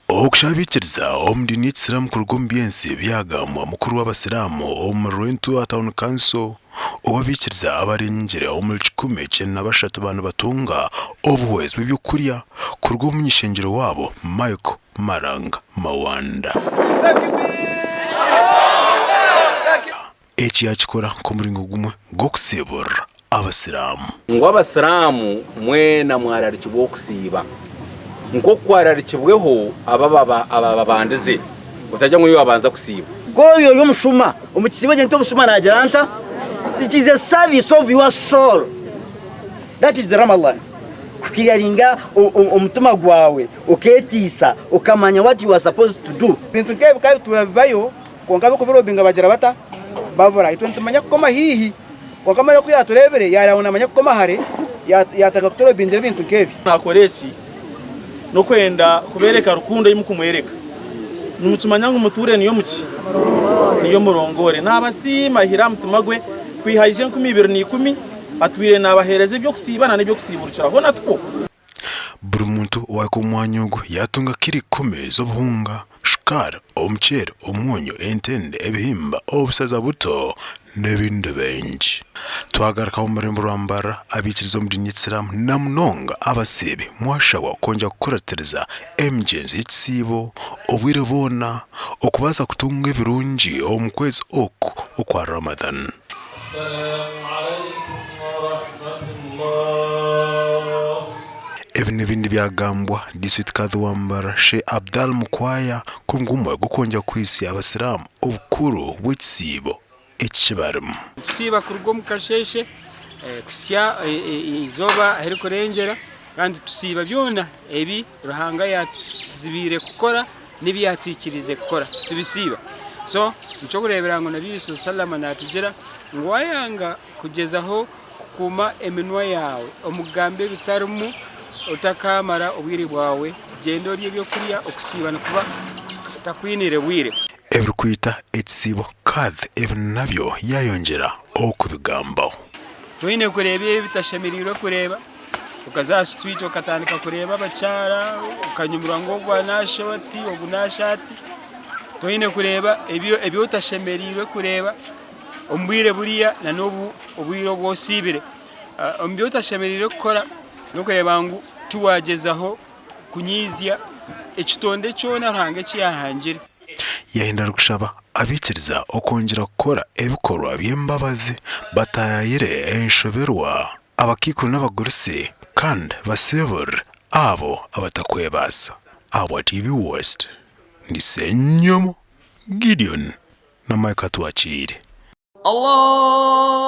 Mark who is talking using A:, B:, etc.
A: Okushaba abaikiriza omu diini y'ekisiraamu kuruga omu by'ensi byagambwa mukuru w'abasiraamu omuri Rwentua Town Council obu abaikiriza abarengire omuri 193 baaba nibatunga obuhwezi bw'ebyokurya kuruga omu muny'ishengyero waabo Michael Maranga Mawanda. Eki yaakikora nk'omuringo gumwe gw'okusiiburira Abasiraamu.
B: Ngu Abasiraamu mwena mwararikibwa okusiiba, nk'oku kwararikibweho abo abababandize, otagira ngu niiwe waabanza kusiiba.
C: K'oyo ori omushuma, omu kisiibo ekyo nikyo omushuma naagira ata? It is a service of your soul. That is Ramadan. Kukiyaringa omutima gwawe, okeetiisa, okamanya what you are supposed to do.
D: Ebintu nk'ebi bikaba bituura bibayo. Kwonka abarikubirobinga bagira bata? Babura. Itwe nitumanya kukoma haihi, kwonka mbwenu ku yaatureebire yaareeba ngu naamanya kukoma hare, yaatandika kuturobingira ebintu nk'ebi.
E: Naakora eki n'okwenda kubeereka rukundo ei murikumworeka. Nimukimanya ngu mutuure niyo muki? Niyo murongoore. Naabasiima aihire aha mutima gwe kwiha haija 2010 atwire naabaheereza eby'okusiiba n'eby'okusiiburukira. Hoona tikwo?
A: Buri muntu owaahika omu mwanya ogwo yaatunga kiro ikumi z'obuhunga, shukaari, omuceeri, omwonyo, entende, ebihimba, obusaza buto n'ebindi bingi. Twagaruka omu rurembo rwa Mbarara, abaikiriza omu diini y'ekisiraamu na munonga abasiibi mwashabwa kwongyera kukuratiriza emigyenzo y'ekisiibo obwire bwona okubaasa kutunga ebirungi omu kwezi oku okwa Ramadhan. Ebi n'ebindi byagambwa Disiturikiti Kadhi wa Mbarara Sheikh Abdal Mukwaya ku gumwe gw'okwongyera kuhitsya abasiraamu obukuru bw'ekisiibo eki kibarimu.
F: Nitusiiba kuruga omu kasheeshe kuhitsya eizooba ahu ririkurengyera kandi tusiiba byona ebi Ruhanga yaatuzibiire kukora n'ebi yaatwikiriize kukora tubisiiba. So nikyokureebera ngu Nabi Yusuf Salama naatugira ngu waayanga kugyezaho kukuuma eminwa yaawe omu kugamba ebitarimu otakaamara obwire bwawe, gyenda orye ebyokurya okusiiba nikuba kutakwiniire bwire.
A: Ebirikwita ekisiibo Kadh ebi nabyo yaayongyera okubigambaho.
F: Toine kureeba ebi bitashemereirwe kureeba. Okaza aha sitwiti okatandika kureeba abakyara okanyumirwa ngu ogu naashusha ati ogu naashusha ati, toine kureeba ebi otashemereirwe kureeba omu bwire buriya nana obu obwire obu osiibire. Omu bi otashemereire kukora n'okureeba ngu tiwagyezaho kunyiizya ekitonde kyona Ruhanga eki yaahangire.
A: Yahenda arikushaba abaikiriza okwongyera kukora ebikorwa by'embabazi bataayayire enshoberwa. Abakaikuru n'abagurusi kandi basiiburire abo abatakwebaasa. Ahabwa TV West, ndi Ssenyomo Gideon na Mike Atwakiire.
G: Allah.